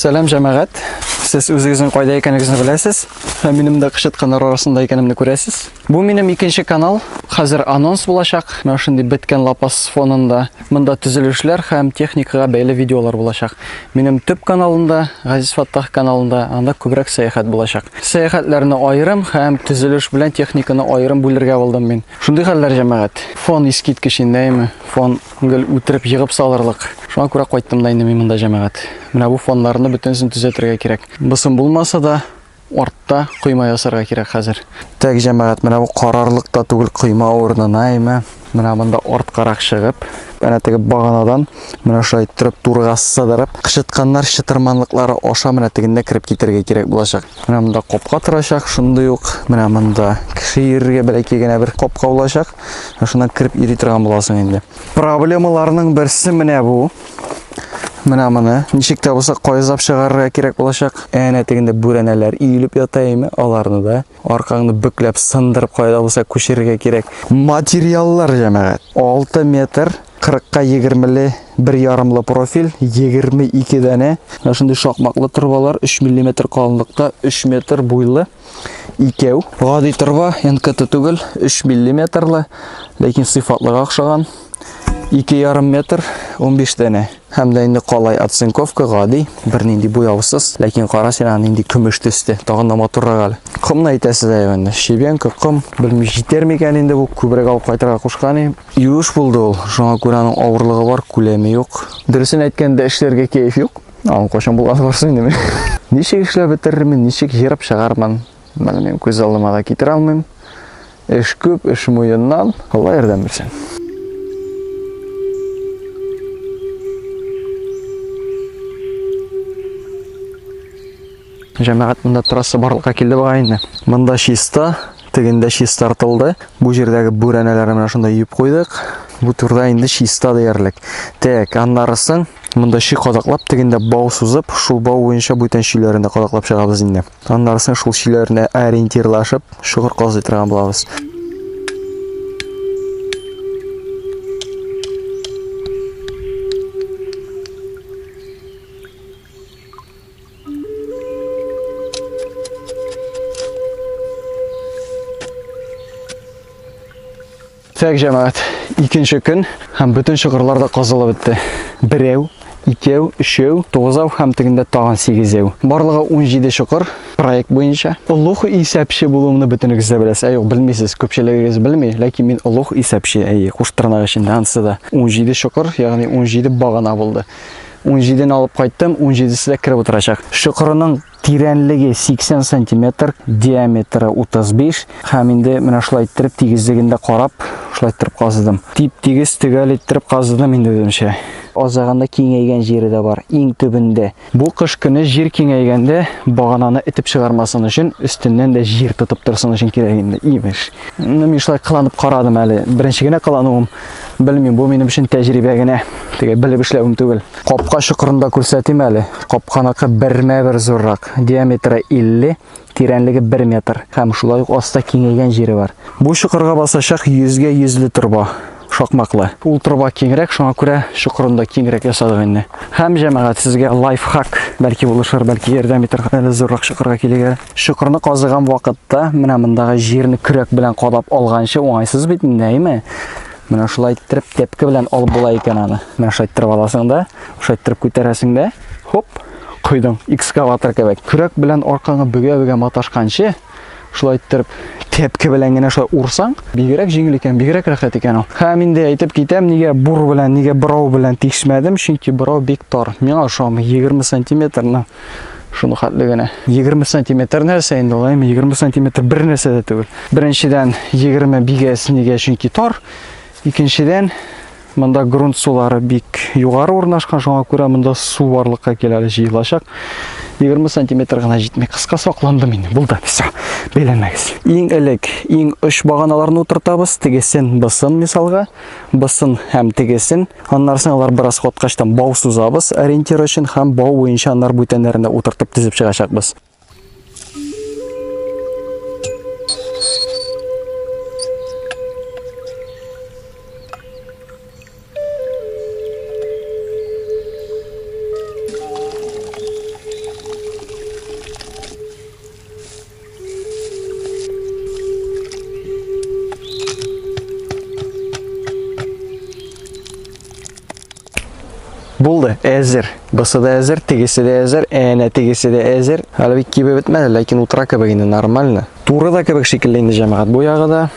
Сәлам, җәмәгать. Сез үзегезнең кайда икәнегезне беләсез. Һәм минем дә кычытканнар арасында икәнемне күрәсез. Бу минем икенче канал. Хәзер анонс булачак. Менә шундый беткән лапас фонында. Монда төзелешләр һәм техникага бәйле видеолар булачак. Минем төп каналымда, Газиз Фаттах каналында, анда күбрәк сәяхәт булачак. Сәяхәтләрне аерым һәм төзелеш белән техниканы аерым бүлергә булдым мин. Шундый хәлләр, җәмәгать. Фон искиткеч инде, әйме? Фон гел үтереп егып салырлык. Шуңа күрә кайттым да инде мин монда, җәмәгать. Менә бу фоннарны бөтенесен төзәтергә кирәк. Бысын булмаса да, артта койма ясарга кирәк хәзер. Так, җәмәгать, менә бу карарлык та түгел койма урынына, әйме? Менә монда арткарак чыгып, әнә теге баганадан менә шулай иттереп турыга сыдырып, кычытканнар чытырманлыклары аша менә тегендә кереп китәргә кирәк булачак. Менә монда капка торачак, шундый ук. Менә монда кеше йөрергә бәләкәй генә бер капка булачак. Шуннан кереп йөри торган буласың инде. Проблемаларның берсе менә бу. Менә моны ничек тә булса кайзап чыгарырга кирәк булачак. Әнә тегендә бүрәнәләр өелеп ята име, аларны да аркаңны бөкләп сындырып кайда булса күчерергә кирәк. Материаллар, җәмәгать. 6 метр 40-ка 20-ле бер ярымлы профиль, 22 данә. Менә шундый шакмаклы торбалар, 3 миллиметр калынлыкта, 3 метр буйлы. Икәү. Гади торба, НКТ түгел, 3 миллиметрлы, ләкин сыйфатлыга охшаган. 2,5 метр, 15 данә. Һәм дә инде калай оцинковка гади, бернинди буяусыз, ләкин кара син аны нинди көмеш төстә, тагын да матуррак әле. Комны әйтәсе дә юк инде. Щебенка, ком, белмим җитәр микән инде бу, күбрәк алып кайтырга кушкан идем. Юеш булды ул, шуңа күрә аның авырлыгы бар, күләме юк. Дөресен әйткәндә, эшләргә кәеф юк. Аның кайчан булганы барсын инде мин. Ничек эшләп бетерермен, ничек җырып чыгармын, белмим, күз алдыма да китерә алмыйм. Эш күп, эш муеннан. Алла ярдәм бирсен. Җәмәгать, монда трасса барлыкка килде бугай инде. Монда чиста, тегендә чистартылды. Бу җирдәге бүрәнәләрне менә шунда өеп куйдык. Бу турда инде чиста диярлек. Так, аннарысын монда чөй кадаклап, тегендә бау сузып, шул бау буенча бүтән чөйләрен дә кадаклап чыгабыз инде. Аннарысын шул чөйләренә ориентирлашып, чокыр казый торган булабыз. Так, җәмәгать, икенче көн һәм бөтен чокырлар да казылып бетте. Берәү, икәү, өчәү, тугызау һәм тегендә тагын сигезәү. Барлыгы 17 чокыр проект буенча. Олуг исәпче булуымны бөтенегез дә беләсез. Ә юк, белмисез, күпчелегегез белми, ләкин мин олуг исәпче, әйе, куш тырнак эчендә ансы да. 17 чокыр, ягъни 17 багана булды. 17-не алып кайттым, 17-се дә кереп утырачак. Чокырының тирәнлеге 80 сантиметр, диаметры 35 һәм инде менә шулай иттереп тигезлеген дә карап, шулай иттереп казыдым. Тип-тигез, төгәл иттереп казыдым инде үземчә. Азагында киңәйгән җире дә бар, иң төбендә. Бу кыш көне җир киңәйгәндә багананы этеп чыгармасын өчен, өстеннән дә җир тотып торсын өчен кирәк инде, имеш. Ну, мин шулай кыланып карадым әле. Беренче генә кылануым. Белмим, бу минем өчен тәҗрибә генә. Теге белеп эшләвем түгел. Капка чокырын да күрсәтим әле. Капканыкы бермә-бер зуррак. Диаметры 50, тирәнлеге 1 метр. Һәм шулай ук аста киңәйгән җире бар. Бу чокырга басачак 100-гә 100-ле торба. Шакмаклы. Ул торба киңрәк, шуңа күрә чокырын да киңрәк ясадык инде. Һәм җәмәгать, сезгә лайфхак, бәлки булышыр, бәлки ярдәм итәр, әле зуррак чокырга килергә. Чокырны казыган вакытта менә мондагы җирне көрәк белән кадап алганчы уңайсыз бит инде, әйме? Менә шулай иттереп тәпке белән алып була икән аны. Менә шулай иттереп аласың да, шулай иттереп күтәрәсең дә, хоп, койдың, экскаватор кебек. Көрәк белән аркаңа бөгә-бөгә маташканчы, шулай иттереп тәпке белән генә шулай урсаң, бигрәк җиңел икән, бигрәк рәхәт икән ул. Һәм инде әйтеп китәм, нигә бур белән, нигә борау белән тишмәдем, чөнки борау бик тар. Миңа ошамый, 20 сантиметрны шуны хәтле генә. 20 сантиметр нәрсә инде ул, әйме? 20 сантиметр бер нәрсә дә түгел. Беренчедән, 20 бигәс, нигә? Чөнки тар. Икенчедән, монда грунт сулары бик югары урнашкан, шуңа күрә монда су барлыкка килә әле, җыелачак. 20 сантиметр гына җитми. Кыска сакландым инде. Булды, всё. Бәйләнмәгез. Иң элек, иң оч баганаларны утыртабыз. Тегесен, бысын мисалга, бысын һәм тегесен. Аннары соң алар бераз каткачтан бау сузабыз ориентир өчен һәм бау буенча аннары бүтәннәрен дә утыртып тезеп чыгачакбыз. Булды, әзер. Бусы да әзер, тегесе дә әзер, әнә тегесе дә әзер. Әле бик кибеп бетмәде, ләкин утыра кебек инде нормально. Туры да кебек шикелле инде, җәмәгать. Бу ягы да,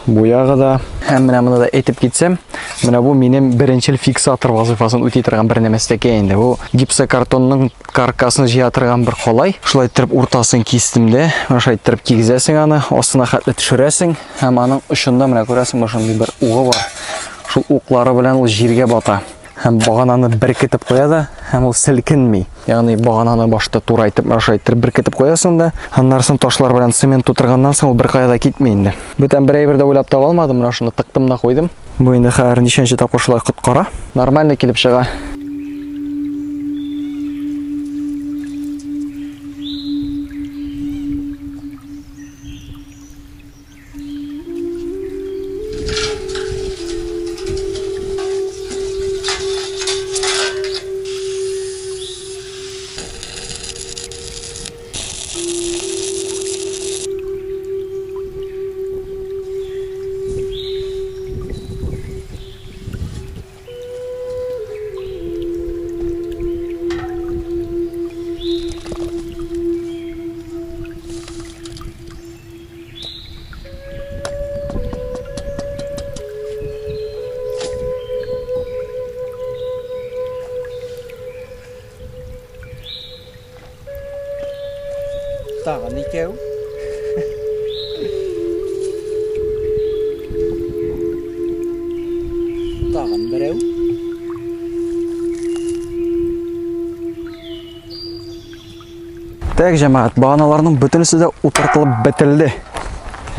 бу ягы да. Һәм менә моны да әйтеп китсәм, менә бу минем беренчел фиксатор вазыйфасын үти торган бер нәмәстәкәй инде. Бу гипсокартонның каркасын җыя торган бер калай. Шулай иттереп уртасын кистем дә, менә шулай иттереп кигезәсең аны, астына хәтле төшерәсең һәм аның очында менә күрәсеңме, шундый бер угы бар. Шул уклары белән ул җиргә бата. Һәм багананы беркетеп куя да, һәм ул селкенми. Ягъни багананы башта турайтып, менә шулай иттереп беркетеп куясың да, аннары соң ташлар белән цемент тутырганнан соң ул беркая да китми инде. Бүтән бер әйбер дә уйлап таба алмадым, менә шуны тыктым да куйдым. Бу инде хәзер ничәнче тапкыр шулай коткара. Нормально килеп чыга. Тагын икәү. Тагын берәү. Так, җәмәгать, баганаларның бөтенесе дә утыртылып бетерелде.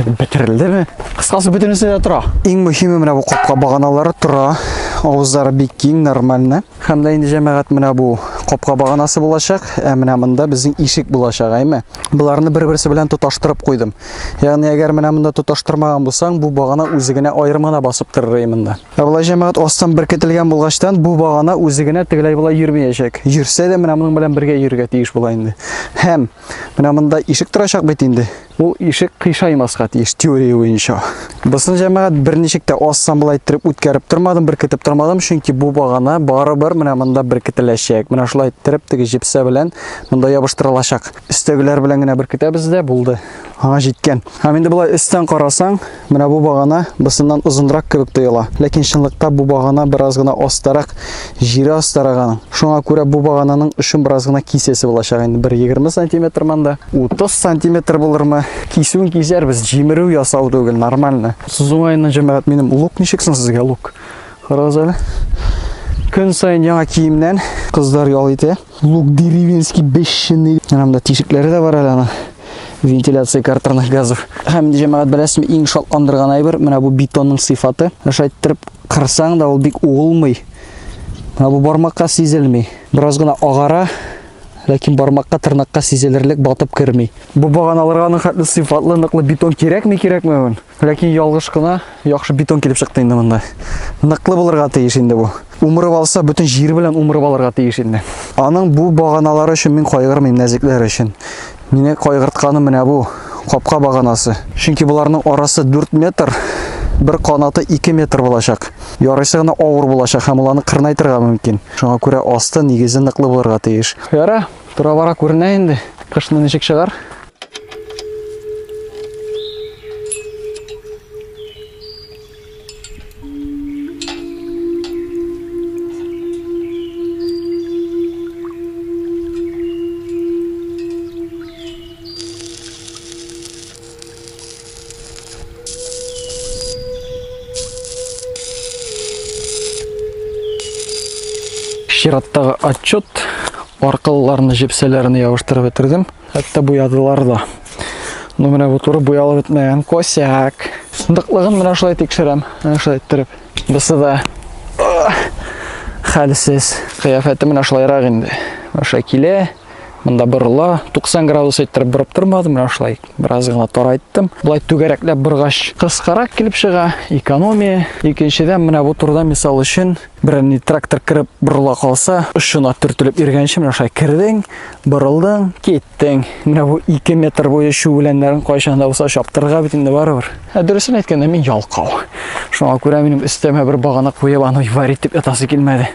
Бетерелдеме? Кыскасы, бөтенесе дә тора. Иң мөһиме менә бу капка баганалары тора. Авызлары бик киң, нормально. Һәм дә инде, җәмәгать, менә бу капка баганасы булачак, ә менә монда безнең ишек булачак, әйме? Боларны бер-берсе белән тоташтырып куйдым. Ягъни, әгәр менә монда тоташтырмаган булсаң, бу багана үзе генә аерым гына басып торыр иде монда. Ә болай, җәмәгать, астан беркетелгән булгачтан, бу багана үзе генә тегеләй болай йөрмәячәк. Йөрсә дә менә моның белән бергә йөрергә тиеш була инде. Һәм менә монда ишек торачак бит инде. Ул ишек кыйшаймаска тиеш теория буенча. Бусын, җәмәгать, берничек тә астан болай иттереп үткәреп тормадым, беркетеп тормадым, чөнки бу багана барыбер менә монда беркетеләчәк. Менә шулай иттереп теге җепсә белән монда ябыштырылачак. Өстәгеләр белән генә беркетәбез дә булды. Аңа җиткән. Һәм инде болай өстән карасаң, менә бу багана бусыннан озынрак кебек тоела. Ләкин чынлыкта бу багана бераз гына астарак, җире астарак аның. Шуңа күрә бу багананың очын бераз гына кисәсе булачак инде. Бер 20 сантиметр монда, 30 сантиметр булырмы? Кисүен кисәрбез, җимерү ясау түгел, нормально. Сүз уңаеннан, җәмәгать, минем лук ничек соң сезгә лук? Карагыз әле. Көн саен яңа киемнән кызлар ял итә. Лук деревенский бешеный. Менә монда тишекләре дә бар әле аның. Вентиляция картерных газов. Һәм инде, җәмәгать, беләсезме, иң шатландырган әйбер менә бу бетонның сыйфаты. Шулай иттереп кырсаң да ул бик уылмый. Менә бу бармакка сизелми. Бераз гына агара, ләкин бармакка, тырнакка сизелерлек батып керми. Бу баганаларга аның хәтле сыйфатлы, ныклы бетон кирәкме, кирәкмәвен. Ләкин ялгыш кына яхшы бетон килеп чыкты инде монда. Ныклы булырга тиеш инде бу. Умырып алса, бөтен җир белән умырып алырга тиеш инде. Аның бу баганалары өчен мин кайгырмыйм, нәзекләр өчен. Мине кайгыртканы менә бу капка баганасы. Чөнки боларның арасы 4 метр, бер канаты 2 метр булачак. Ярыйсы гына авыр булачак һәм ул аны кырнайтырга мөмкин. Шуңа күрә асты нигезе ныклы булырга тиеш. Яра, тора-бара күренә инде. Кышны ничек чыгар? Чираттагы отчет. Аркылыларны, җепсәләрне ябыштырып бетердем. Хәтта буядылар да. Ну, менә бу туры буялып бетмәгән косяк. Ныклыгын менә шулай тикшерәм. Менә шулай иттереп. Бусы да хәлсез. Кыяфәте менә шулайрак инде. Менә шулай килә. Монда борыла, 90 градус иттереп борып тормадым, менә шулай бераз гына тарайттым. Болай түгәрәкләп боргач кыскарак килеп чыга, экономия. Икенчедән, менә бу турыда мисал өчен берәр ни трактор кереп борыла калса, очына төртелеп йөргәнче менә шулай кердең, борылдың, киттең. Менә бу 2 метр буе чү үләннәрен кайчан да булса чаптырырга бит инде барыбер. Ә дөресен әйткәндә, мин ялкау. Шуңа күрә минем өстәмә бер багана куеп аны варить итеп ятасы килмәде.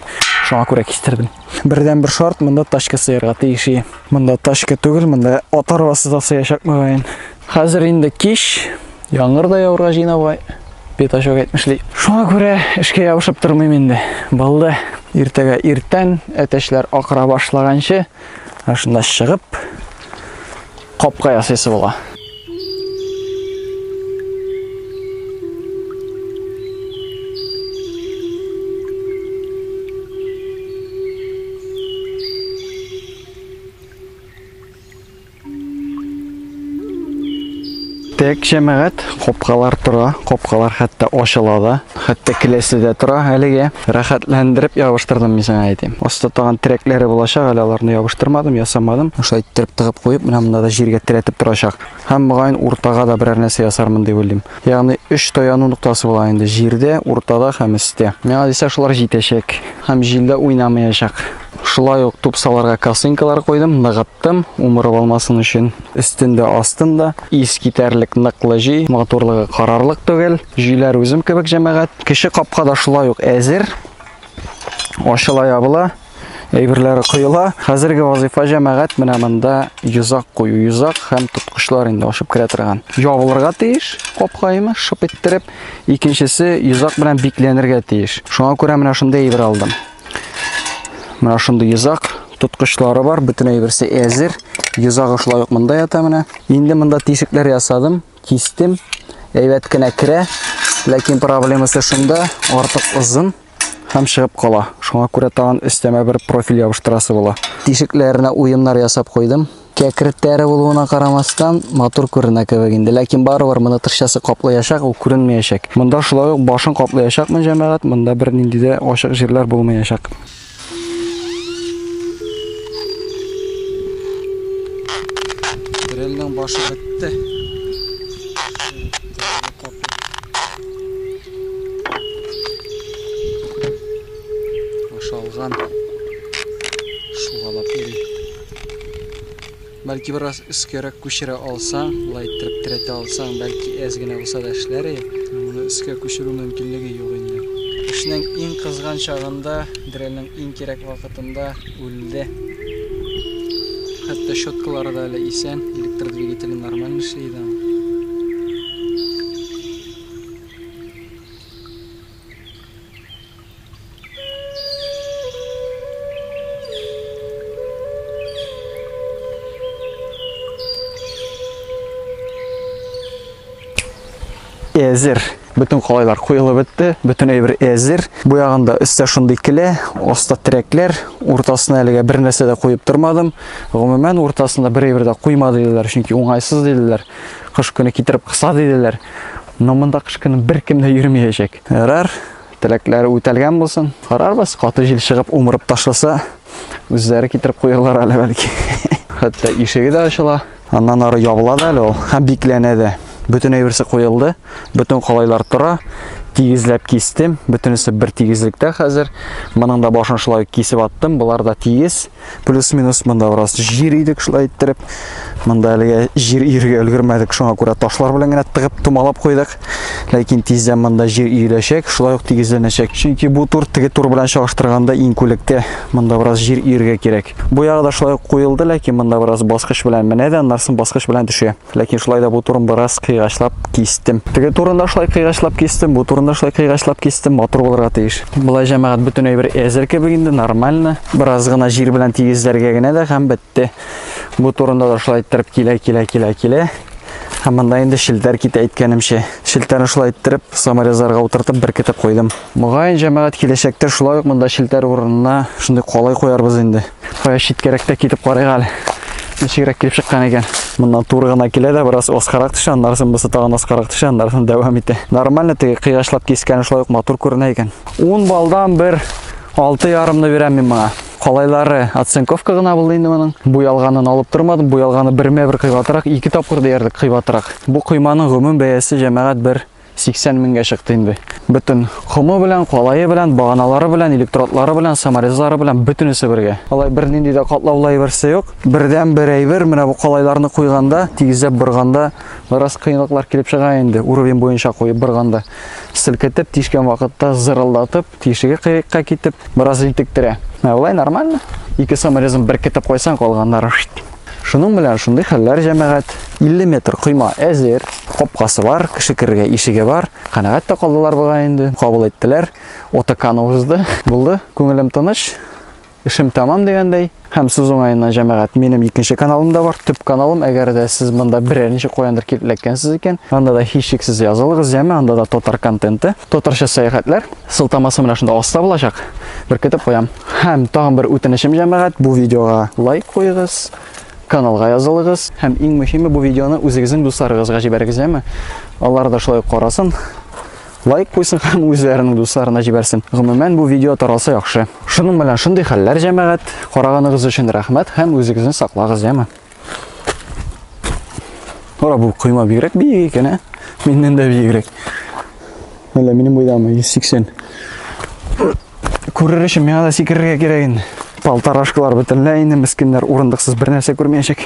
Шуңа күрә кистердем. Бердән бер шарт, монда тачка сыярга тиеш. Монда тачка түгел, монда ат арбасы да сыячак мөгаен. Хәзер инде кич, яңгыр да явырга җыена бугай. Пятачок әйтмешли. Шуңа күрә эшкә ябышып тормыйм инде. Булды. Иртәгә иртән әтәчләр акыра башлаганчы, шунда чыгып, капка ясыйсы була. Тек җәмәгать, капкалар тора, капкалар хәтта ачыла да, хәтта келәсе дә тора әлегә. Рәхәтләндереп ябыштырдым, мин сиңа әйтим. Аста тагын терәкләре булачак, әле аларны ябыштырмадым, ясамадым. Шулай иттереп тыгып куеп, менә монда да җиргә терәтеп торачак. Һәм мөгаен уртага да берәр нәрсә ясармын дип уйлыйм. Ягъни өч таяну ноктасы була инде җирдә, уртада һәм өстә. Миңа дисә шулар җитәчәк һәм җилдә уйнамаячак. Шулай ук тупсаларга косынкалар куйдым, ныгыттым, умырып алмасын өчен. Өстендә, астында ис китәрлек ныклы җөй, матурлыгы карарлык түгел. Җөйләр үзем кебек җәмәгать. Кече капка да шулай ук әзер. Ачыла ябыла. Әйберләре коела. Хәзерге вазыйфа җәмәгать менә монда йозак кую, йозак һәм тоткычлар инде ашып керә торган. Ябылырга тиеш капкаемы, шып иттереп. Икенчесе йозак белән бикләнергә тиеш. Шуңа күрә менә шундый әйбер алдым. Менә шундый йозак, тоткычлары бар, бөтен әйберсе әзер. Йозагы шулай ук монда ята менә. Инде монда тишекләр ясадым, кистем. Әйбәт кенә керә. Ләкин проблемасы шунда, артык озын һәм чыгып кала. Шуңа күрә тагын өстәмә бер профиль ябыштырасы була. Тишекләренә уемнар ясап куйдым. Кәкре тәре булуына карамастан, матур күренә кебек инде. Ләкин барыбер моны тышчасы каплаячак, ул күренмәячәк. Монда шулай ук башын каплаячакмын, җәмәгать, монда бернинди дә ачык җирләр булмаячак. Дрельнең башы бетте. Ашалган. Шугалап йөри. Бәлки бераз өскәрәк күчерә алсаң, болай иттереп терәтә алсаң, бәлки әз генә булса да эшләр иде. Моны өскә күчерү мөмкинлеге юк инде. Эшнең иң кызган чагында, дрельнең иң кирәк вакытында үлде. Хәтта щеткалары да әле исән, электр двигателе нормально эшли иде. Әзер. Бөтен калайлар куелып бетте, бөтен әйбер әзер. Бу ягында өстә шундый келә, аста терәкләр, уртасына әлегә бер нәрсә дә куеп тормадым. Гомумән, уртасында бер әйбер дә куйма диделәр, чөнки уңайсыз диделәр. Кыш көне китереп кыса диделәр. Но монда кыш көне беркем дә йөрмәячәк. Ярар, теләкләре үтәлгән булсын. Карарбыз, каты җил чыгып умырып ташласа, үзләре китереп куярлар әле бәлки. Хәтта ишеге дә ачыла. Аннан ары ябыла да әле ул һәм бикләнә дә. Бөтен әйберсе куелды, бөтен калайлар тора. Тигезләп кистем, бөтенесе бер тигезлектә хәзер. Моның да башын шулай кисеп аттым, болар да тигез. Плюс-минус монда бераз җир идек шулай иттереп. Монда әлегә җир өергә өлгермәдек, шуңа күрә ташлар белән генә тыгып томалап куйдык. Ләкин тиздән монда җир өеләчәк, шулай ук тигезләнәчәк. Чөнки бу тур теге тур белән чагыштырганда иңкүлектә монда бераз җир өергә кирәк. Бу ягы да шулай ук куелды, ләкин монда бераз баскыч белән менә дә, аннан соң баскыч белән төшә. Ләкин шулай да бу турын бераз кыйгачлап кистем. Теге турын да шулай кыйгачлап кистем, бу турын да шулай кыйгачлап кистем. Матур булырга тиеш. Болай җәмәгать бөтен әйбер әзер кебек инде, нормально. Бераз гына җир белән тигезләргә генә дә һәм бетте. Бу турында да шулай иттереп килә, килә, килә, килә. Һәм монда инде челтәр китә әйткәнемчә. Челтәрне шулай иттереп саморезларга утыртып беркетеп куйдым. Мөгаен җәмәгать киләчәктә шулай ук монда челтәр урынына шундый калай куярбыз инде. Кая читкәрәк тә китеп карыйк әле. Ничегрәк килеп чыккан икән. Моннан туры гына килә дә бераз аскарак төшә, аннары соң бусы тагын аскарак төшә, аннары соң дәвам итә. Нормально теге кыйгачлап кискәне шулай ук матур күренә икән. 10 баллдан бер 6 ярымны бирәм мин моңа. Калайлары оцинковка гына булды инде моның. Буялганын алып тормадым. Буялганы бермә-бер кыйбатрак, ике тапкыр диярлек кыйбатрак. Бу койманың гомум бәясе, җәмәгать, бер 80 меңгә чыкты инде. Бөтен комы белән, калае белән, баганалары белән, электродлары белән, саморезлары белән бөтенесе бергә. Алай бернинди дә катлаулы әйберсе юк. Бердән бер әйбер, менә бу калайларны куйганда, тигезләп борганда бераз кыенлыклар килеп чыга инде. Уровень буенча куеп борганда селкетеп, тишкән вакытта зырылдатып, тишеге кыекка китеп, бераз интектерә. Ә болай нормально. Ике саморезын беркетеп куйсаң, калганнары Шуның белән шундый хәлләр, җәмәгать. 50 метр койма әзер, капкасы бар, кеше керергә ишеге бар. Канәгать тә калдылар бугай инде, кабул иттеләр. ОТКны узды. Булды, күңелем тыныч. Эшем тәмам дигәндәй. Һәм сүз уңаеннан, җәмәгать, минем икенче каналым да бар, төп каналым. Әгәр дә сез монда берәр ничек каяндыр килеп эләккәнсез икән, анда да һичшиксез язылыгыз, яме, анда да татар контенты, татарча сәяхәтләр. Сылтамасы менә шунда аста булачак. Беркетеп куям. Һәм тагын бер үтенечем, җәмәгать, бу видеога лайк куегыз, каналга язылыгыз һәм иң мөһиме бу видеоны үзегезнең дусларыгызга җибәрегез, яме. Алар да шулай карасын, лайк куйсын һәм үзләренең дусларына җибәрсен. Гомумән, бу видео таралса яхшы. Шуның белән шундый хәлләр, җәмәгать. Караганыгыз өчен рәхмәт һәм үзегезне саклагыз, яме. Ора, бу койма бигрәк биек икән, ә? Миннән дә биегрәк. Әллә минем буйдамы? 180. Күрер өчен миңа да сикерергә кирәк инде. Полторашкалар бөтенләй инде мескеннәр урындыксыз бер нәрсә күрмәячәк.